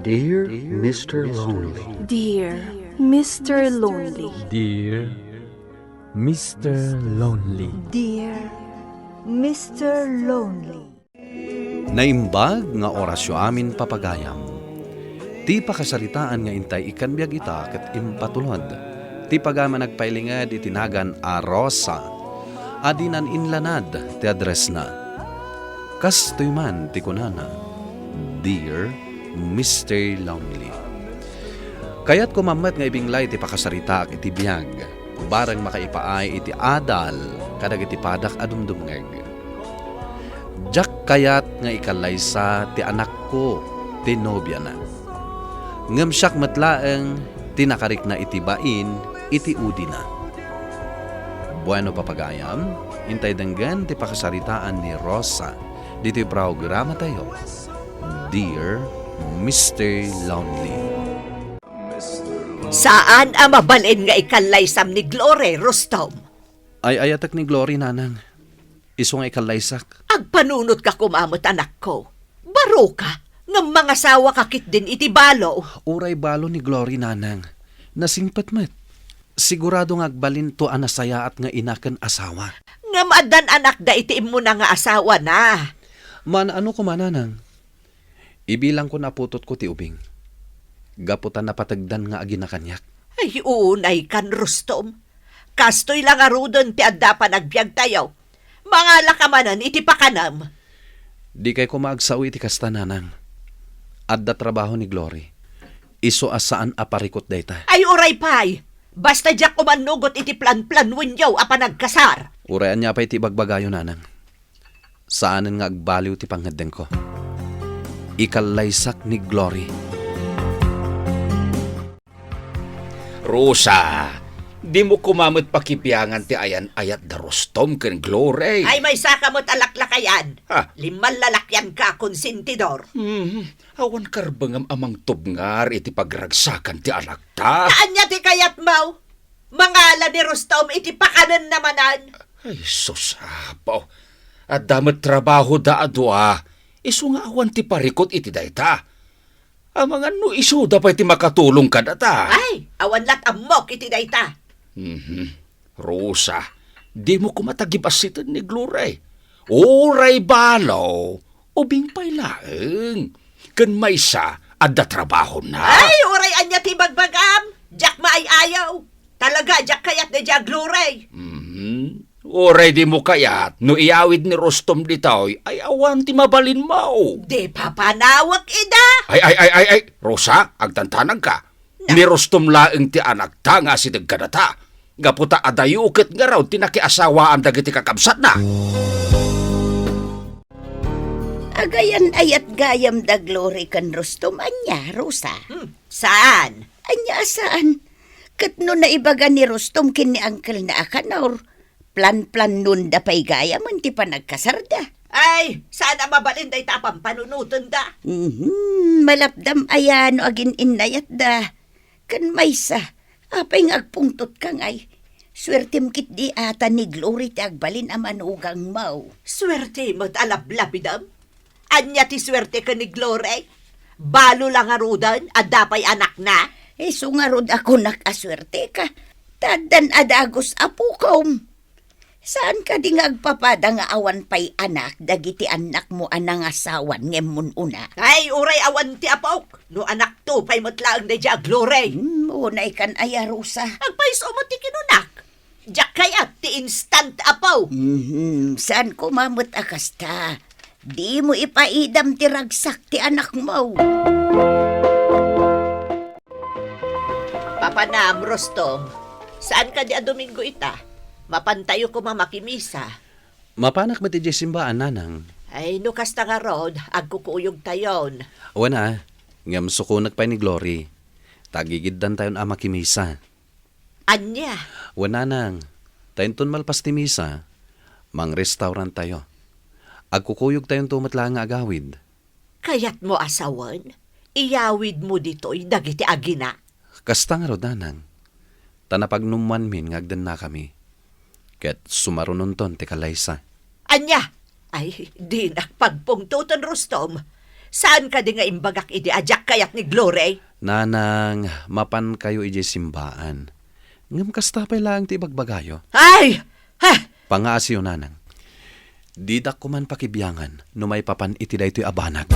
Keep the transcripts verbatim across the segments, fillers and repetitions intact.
Dear Mister Lonely. Dear Mister Lonely. Dear Mister Lonely. Dear Mister Lonely. Naimbag nga orasyo amin, papagayam. Ti pakasaritaan nga intay ikkan biag ita ket impatulod ti pagayam a nagpailinged iti nagan a Rosa a dinan inlanad ti addressna. Kastoy man ti kunana, "Dear Mister Lonely." Kayatko man met nga ibinglay ti pakasaritaak iti biag, bareng makaipaay iti adal kadagiti padak a dumdumngeg. Diak kayat nga ikallaysa ti anakko ti nobiana. Ngem siak met laeng ti nakarikna iti bain iti udina. Bueno, papagayam, intay denggen ti pakasaritaan ni Rosa ditoy programatayo, Dear Mister Lonely. Saan a mabalin nga ikallaysam ni Glory, Rustom. Ay-ayatek ni Glory, nanang. Isu nga ikallaysak. Agpanunotka koma met, anakko. Baro ka, ngem mangasawa ka ketdin iti balo. Uray balo ni Glory, nanang. Nasingpet met. Sigurado nga agbalinto a nasayaat nga ina ken asawa. Ngem addan anakda iti immuna nga asawana. Maan-ano koma, nanang? Ibilangko a putotko ti ubing. Gapu ta napategdan nga agina kaniak. Ay, unaykan, Rustom. Kastoy la ngaruden ti adda panagbiagtayo. Mangalaka manen iti pakanem. Dikay koma agsao iti kasta, nanang. Adda trabaho ni Glory. Isu a saan a parikut dayta. Ay, uray pay. Basta diak koma nugot iti planplanwenyo a panagkasar. Uray ania pay ti ibagbagayo, nanang. Saanen nga agbaliw ti pangngeddengko. Ikallaysak ni Glory. Rosa, dimo koma met pakibiangan ti ayan-ayat da Rustom ken Glory. Ay, maysaka met a laklakayan. Ha? Limman lalakianka a konsentidor. Hmm, awan karbengam a mangtubngar iti pagragsakan ti anakta. Ania ti kayatmo? Mangala ni Rustom iti pakanenna manen. Ay, sus, Apo. Adda met trabahoda a dua, isu nga awan ti parikut iti dayta. Amangan no isuda pay ti makatulong kadata. Ay, awan lat' ammok iti dayta. Mhm. Rosa, dimo koma tagibasiten ni Glory. Uray balo, ubing pay laeng. Ken maysa, adda trabahona. Ay, uray ania ti ibagbagam? Diak maay-ayaw. Talaga, diak kayat daydiay a Glory. Mhm. Uray dimo kayat, no iyawid ni Rustom ditoy, ay awan ti mabalinmo. Di papanawek ida. Ay, ay, ay, ay, ay, Rosa, agtantanagka. Na- Ni Rustom laeng ti anakta nga asideg kadata. Gapu ta adayo ket ngarud ti nakiasawaan dagiti kakabsatna. Agayan-ayat gayam da Glory ken Rustom, ania, Rosa? Hmm, saan? Ania a saan? Ket no naibaga ni Rustom ken ni Uncle na a Kanor, planplanonda pay gayamen ti panagkasarda. Ay, saan a mabalin dayta a pampanunotenda. Mhm, malapdam aya no agin-innayatda. Ken maysa, apay nga agpungtotka ngay? Suertem ketdi a ta ni Glory ti agbalin a manugangmo. Suerte met a lablabidem? Ania ti suerte ken ni Glory? Balo la ngaruden, adda pay anakna? Isu ngarud a kunak a suerteka. Ta addan a dagus, apokom. Saan kadi nga agpapada nga awan pay anak dagiti annakmo a nangasawan ngem mun-una? Ay, uray awan ti apok. No anakto pay met laeng daydiay a Glory. Hmm, unaykan aya, Rosa. Agpayso met ti kinunak. Diak kayat ti instant apo. Mhm, saan koma met a kasta. Dimo ipaidam ti ragsak ti anakmo. Papanam, Rustom. Saan kadi a Domingo ita? Mapantayo koma makimisa. Mapanak met idiay simbaan, nanang. Ay, no kasta ngarud, agkukuyogtayon. Wen a, ngem sukonek pay ni Glory. Tagigiddantayon a makimisa. Ania? Wen, nanang, ta inton malpas ti misa, mangrestauranttayo. Agkukuyogtayonto met laeng nga agawid. Kayatmo a sawen, iyawidmo ditoy dagiti agina? Kasta ngarud, nanang. Ta napagnummuanmin nga agdennakami. Ket sumarunonton ti kalaysa. Ania? Ay, dinak pagpungtoten, Rustom. Saan kadi nga imbagak idi a diak kayat ni Glory? Nanang, mapankayo idiay simbaan. Ngem kasta pay laeng ti ibagbagayo. Ay! Ha! Pangaasiyo, Nanang. Didak koman pakibiangan no maipapan iti daytoy a banag.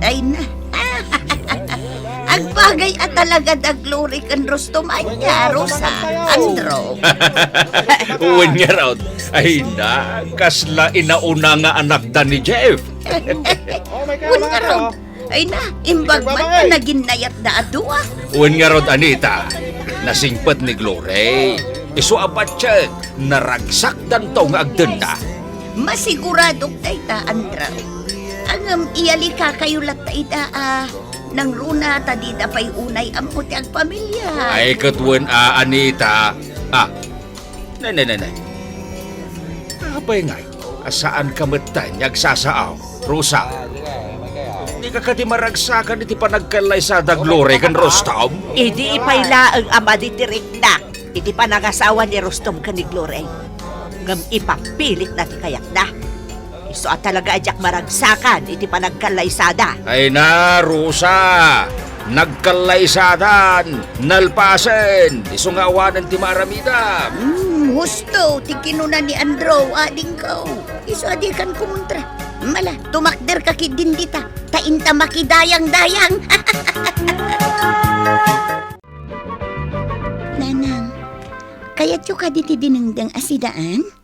Ay na. Agbagay a talaga da Glory ken Rustom ania, Rosa, Andrew. Wen ngarud, ay na, kasla inauna nga anakda ni Jeff. Wen ngarud, ay na, imbag man ta naginnayatda a dua. Wen ngarud, Anita, nasingpet ni Glory. Isu a patiek, naragsakdanto nga agdenna. Masiguradok dayta, Andrew. Ngem iyalikakayo latta ida a nangruna ta dida pay unay ammo ti agpamilia. Ay, ket wen a, Anita. Ah, ne, ne, ne, ne. Apay ngay, a saanka metten nga agsasao, Rosa? Dika kadi maragsakan iti panagkallaysada Glory ken Rustom? Idi ipay laeng a madi ti riknak iti panangasawa ni Rustom ken ni Glory, ngem ipapilitna ti kayatna. Isu a talaga a diak maragsakan iti panagkallaysada. Ay na, Rosa! Nagkallaysadan, nalpasen, isu nga awanen ti maaramidam. Hmm, husto ti kinuna ni Andrew, adingko. Isu a dikan kumontra. Mala, tumakderka ketdin dita, ta inta makidayang-dayang. Nanang, kayatyo kadi ti dinengdeng a sidaan?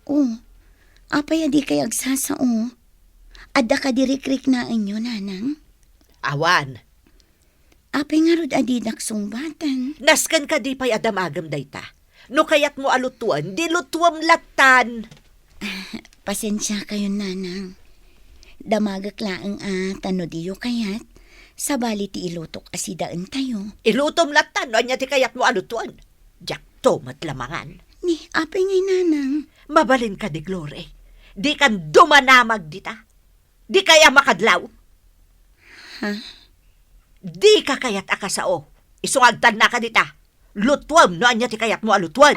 Oh, apay a dikay agsasao? Adda kadi rikriknaenyo, Nanang? Awan. Apay ngarud a didak sungbaten? Nasken kadi pay a damagem dayta? No kayatmo a lutoen, di lutoem lattan. Pasensiakayon, Nanang. Damagek laeng a ta no diyo kayat, sabali ti ilutok a sidaentayo. Ilutom lattan no ania ti kayatmo a lutoen. Diakto met la mangan. Ni, apay ngay, Nanang? Mabalin kadi, Glory. Dikan dumanamag dita. Dikay a makadlaw. Ha? Dika kayat a kasao. Isu nga agtannaka dita. Lutuem no ania ti kayatmo a lutuen.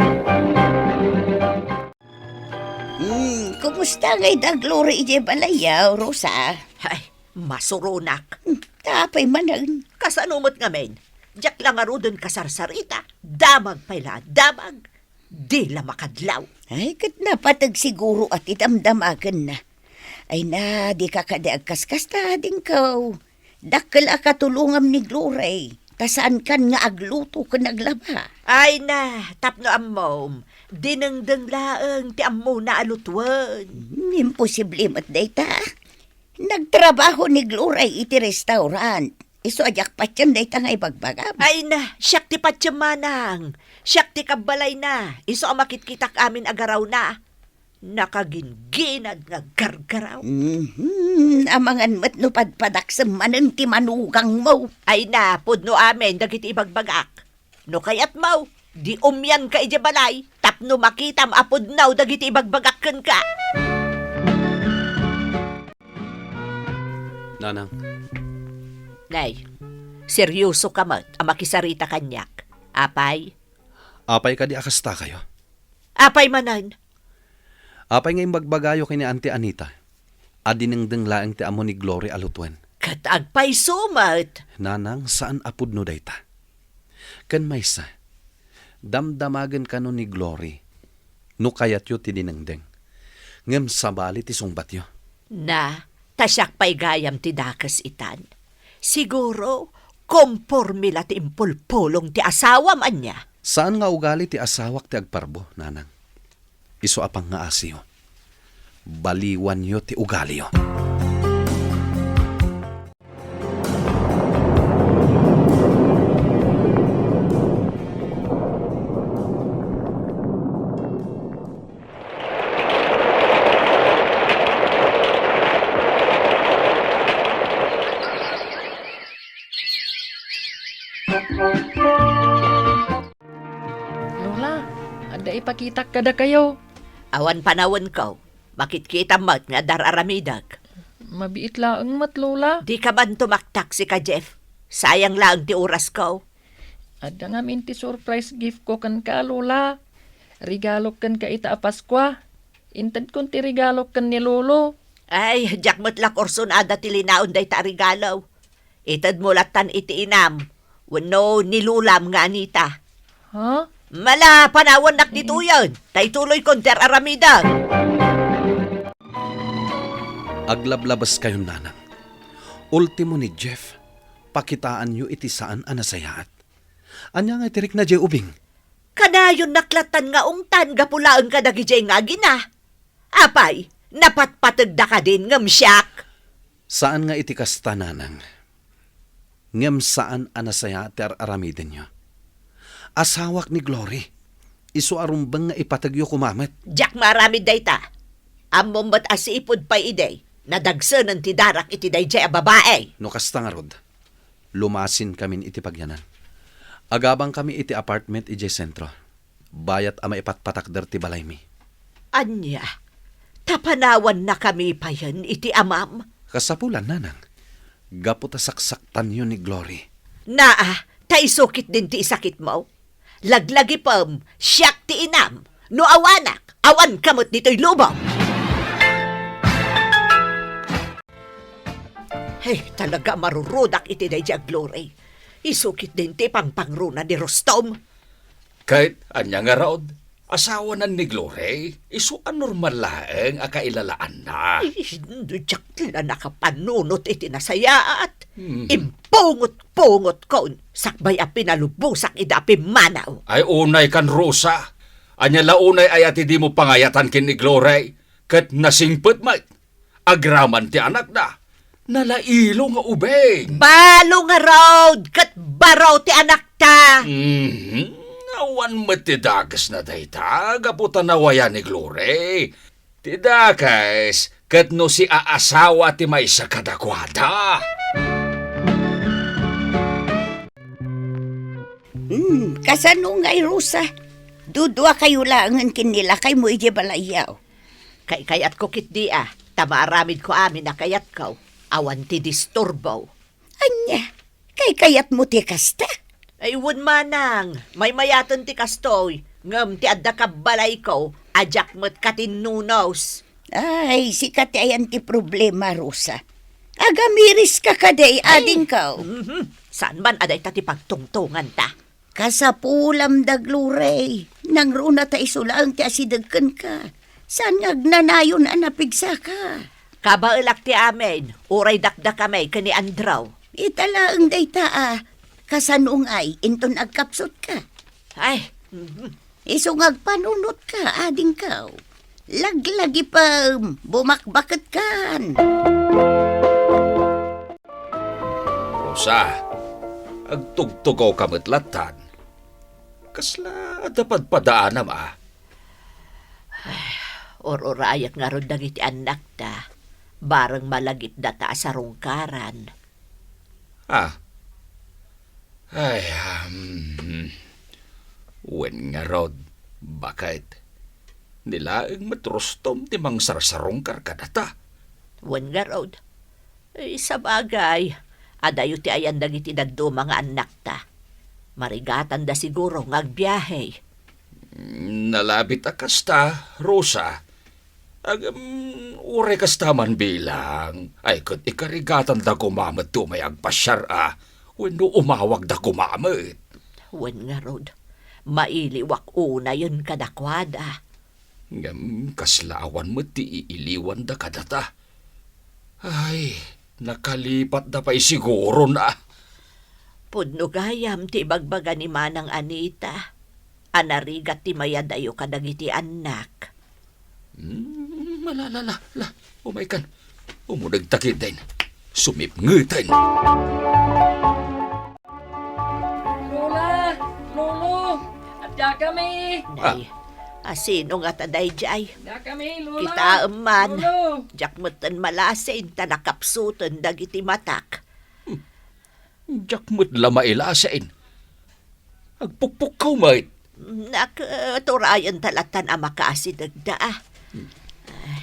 Hmm, kumusta ngay da Glory idiay balay, Rosa? Ay, masuronak. Hmm, ta apay manen? Kasano met ngamin? Diak la ngaruden kasarsarita. Damag pay la, damag. Di la makadlaw. Ay, ket napateg siguro a ti damdamagenna. Ay na, dika kadi agkaskasta, adingko. Dakkel a katulongam ni Glory, ta saankan nga agluto ken aglaba. Ay na, tapno ammom, dinengdeng laeng ti ammona a lutuen. Hmm, imposible met dayta. Nagtrabaho ni Glory iti restaurant. Isu a diak patien dayta nga ibagbagam. Ay na, siak ti patiem, manang. Siak ti kabbalayna. Isu a makitkitak amin a garawna. Nakagingginad nga gargaraw. Mhm. Amangan met no padpadaksem manen ti manugangmo. Ay na, pudno amin dagiti ibagbagak. No kayatmo, di umianka idiay balay tapno makitam a pudno dagiti ibagbagak kenka. Nanang. Nay, seryoso ka met a makisarita kaniak. Apay? Apay kadi a kastakayo? Apay manen? Apay nga imbagbagayo ken ni Auntie Anita a dinengdeng laeng ti ammo ni Glory a lutuen? Ket agpayso met. Nanang, saan a pudno dayta. Ken maysa, damdamagen kano ni Glory no kayatyo ti dinengdeng. Ngem sabali ti sungbatyo. Na, ta siak pay gayam ti dakes itan. Siguro, komporme la ti impulpulong ti asawam, ania? Saan nga ugali ti asawak ti agparbo, nanang. Isu a pangngaasiyo. Baliwanyo ti ugaliyo. Lola, adda ipakitak kadakayo. Awan panawenko. Makitkitam met nga adda ar-aramidek. Mabiit laeng met, Lola. Dika man tumaktak, sika, Jeff. Sayang laeng ti orasko. Adda ngamin ti surprise gift ko kenka, Lola. Regalok kenka ita a Paskua. Intedkon ti regalok ken ni Lolo. Ay, diak met la kurson adda ti linaon dayta a regalo. Itedmo lattan iti inam wenno ni Lolam nga Anita. Ha? Mala, panawannak ditoyen. Ta ituloykon ti ar-aramidek. Aglablabeskayon, nanang. Ultimo ni Jeff, pakitaanyo iti saan a nasayaat. Ania nga ti rikna diay ubing? Kanayonnak lattan nga ungtan gapu laeng kadagidiay nga agina. Apay, napatpategda kadin ngem siak? Saan nga iti kasta, nanang. Ngem saan a nasayaat ti ar-aramidenyo. Asawak ni Glory. Isu a rumbeng nga ipategyo koma met. Diak maaramid dayta. Ammom met a siipud pay idi, nadagsenen ti darak iti daydiay a babai. No kasta ngarud, lumasinkamin iti pagyanan. Agabangkami iti apartment idiay sentro. Bayat a maipatpatakder ti balaymi. Ania? Ta panawannakami payen iti amam? Kasapulan, nanang. Gapu ta saksaktanyo ni Glory. Naa, ta isu ketdin ti isakitmo. Laglagipem, siak ti inam. No awanak, awanka met ditoy lubong. Hey, talaga marurudak iti daydiay a Glory. Isu ketdin ti pangpangruna ni Rustom. Ket ania ngarud? Asawanan ni Glory, isu a normal laeng a kailalaanna. Ay, diak la nakapanunot iti nasayaat. Hmm. Impungot-pungotkon, sakbay a pinalubosak ida a pimmanaw. Ay, unaykan, Rosa. Ania la unay aya ti dimo pangayatan ken ni Glory? Ket nasingpet met. Agraman ti anakda, nalailo nga ubing. Balo ngarud ket baro ti anakta. Mhm. Awan met ti dakesna dayta, gapu ta nawaya ni Glory. Ti dakes ket no siaasawa ti maysa kadakuada. Hmm, kasano ngay, Rosa? Duduakayo laengen ken ni lakaymo idiay balayyo. Kaykayatko ketdi a, ta maaramidko amin a kayatko. Awan ti disturbo. Ania? Kaykayatmo ti kasta? Ay, wen manang, maymayaten ti kastoy, ngem ti adda kabbalayko, a diak met katinnunos. Ay, sika ti ayan ti problema, Rosa. Agamiris ka kadi, ay, adingko. Mhm. Saan man a dayta ti pagtungtonganta? Kasapulam da, Glory. Nangruna ta isu laeng ti asideg kenka. Saan nga agnanayon a napigsaka? Kabaelak ti amin, uray dakdakami ken ni Andrew. Ita laeng dayta a, kasano ngay inton agkapsutka? Ay, mhm. Isu nga agpanunotka, adingko. Laglagipem, bumakbaketkan. Rosa, agtugtugawka met lattan. Kasla adda padpadaanam a? Ay, ur-urayek ngarud dagiti annakta, bareng malagipdata a sarungkaran. Ah. Ay, um, wen ngarud, baket. Ni laeng met Rustom ti mangsarsarungkar kadata. Wen ngarud. Eh, sabagay, adayo ti ayan dagiti dadduma nga annakta. Marigatanda siguro nga agbiahe. Nalabit a kasta, Rosa. Agam, uray kasta man bilang, ay ket ikarigatanda koma met ti umay agpasiar a, wenno umawagda koma met. Wen ngarud, mailiwak unayen kadakuada. Ngem kasla awan met ti iiliwanda kadata. Ay, nakalipatda pay siguron a. Pudno gayam ti ibagbaga ni Manang Anita a narigat ti mayadayo kadagiti annak. Hmm, la, la, la, la. Umaykan. Umunegta ketdin. Sumipngeten. Lola! Lolo! Adda kami! Nay, asino ngata daydiay? Adda kami, Lola! Kitaem man. Lolo! Diak metten malasin ta nakapsuten dagiti matak. Hmm. Diak met la mailasin. Agpukpukkaw met. Nak, eh, turayenta lattan a makaasidegda, ah. Ay,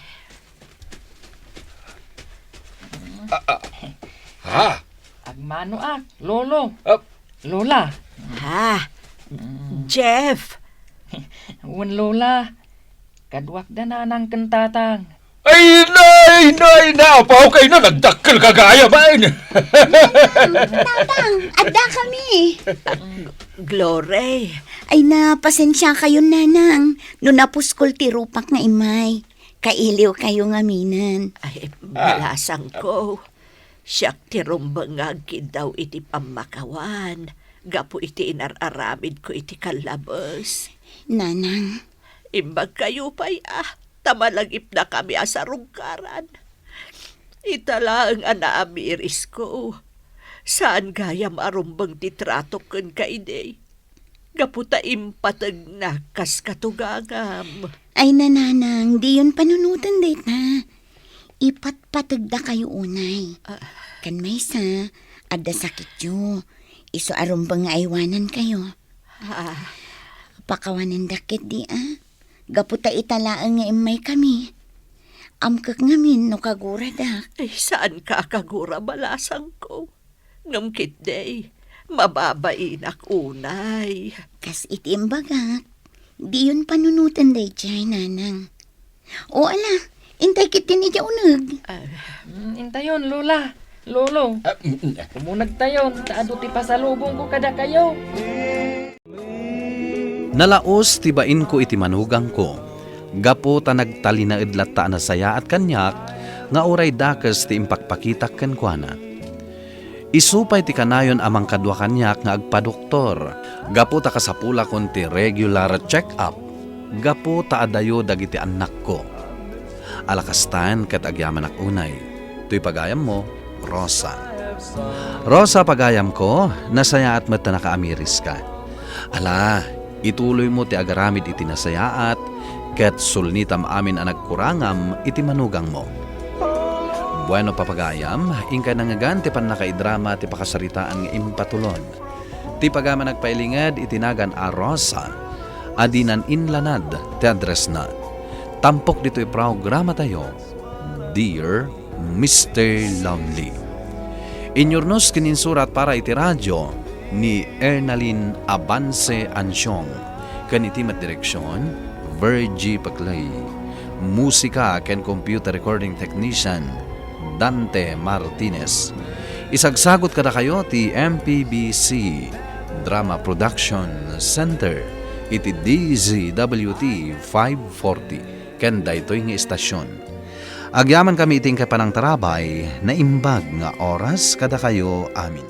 Ah, ah. Ha? Agmanoak, Lolo. Ah. Lola. Ha? Jeff? Wen, Lola. Kaduak da nanang ken tatang. Ay, nay, nay, nay, apaw kayna, nagdakkel ka gayam, ay. Tatang, adda kami. Glory. Ay na, pasensia kayo, nanang. No napuskol ti rupak nga imay, kailiw kayo ngaminen. Ay, ah, balasangko. Siak ti rumbeng nga agkiddaw iti pammakawan gapu iti inar-aramidko iti kallabes. Nanang. Imbag kayo pay, ah, ta malagipnakami a sarungkaran. Ita laeng a naamirisko. Saan gayam a rumbeng ti tratok ken kaidi. Gapu ta impategna kas katugangam. Ay, nanang, diyon panunoten dayta. Ipatpategda kayo unay. Ah. Ken maysa, adda sakityo. Isu a rumbeng nga aywanan kayo. Ah. Pakawanendak ketdi, a. Gapu ta ita laeng nga immaykami. Amkek ngamin no kaguradak. Ay, saanka a kagura, balasangko. Ngem ketdi, mababainak unay. Kas iti imbagak, diyon panunoten daydiay, nanang. O ala, intay ketdin idiay uneg. Ah. Mm, intayon, Lola, Lolo. Ah, mm, mm. Umunegtayon, ta adu ti pasalubongko kadakayo. Nalaus ti bainko iti manugangko, gapu ta nagtalinaed latta a nasayaat kaniak nga uray dakes ti impakpakitak kenkuana. Isu pay ti kanayon a mangkadua kaniak nga agpadoktor, gapu ta kasapulakon ti regular check-up, gapu ta adayo dagiti annakko. Ala kastan ket agyamanak unay. Toy pagayammo, Rosa. Rosa, pagayamko, nasayaat met ta nakaamiriska. Ala, ituloymo ti agaramid iti nasayaat, ket sulnitam amin a nagkurangam iti manugangmo. Bueno, papagayam, inkay nangngegan ti pannakaidrama ti pakasaritaan nga impatulon. Ti pagayam a nagpailinged iti nagan a Rosa, a dinan inlanad ti addressna. Tampok ditoy programatayo, Dear Mister Lonely. Inyurnos ken insurat para iti radio ni Ernalyn Avance Ansiong, ken iti met direksion, Virgie Peclay. Musika ken computer recording technician, Dante Martinez. Isagsagut kadakayo ti M P B C Drama Production Center iti D Z W T five forty ken daytoy nga istasion. Agyamankami iti inkay panangtarabay, naimbag nga oras kadakayo amin.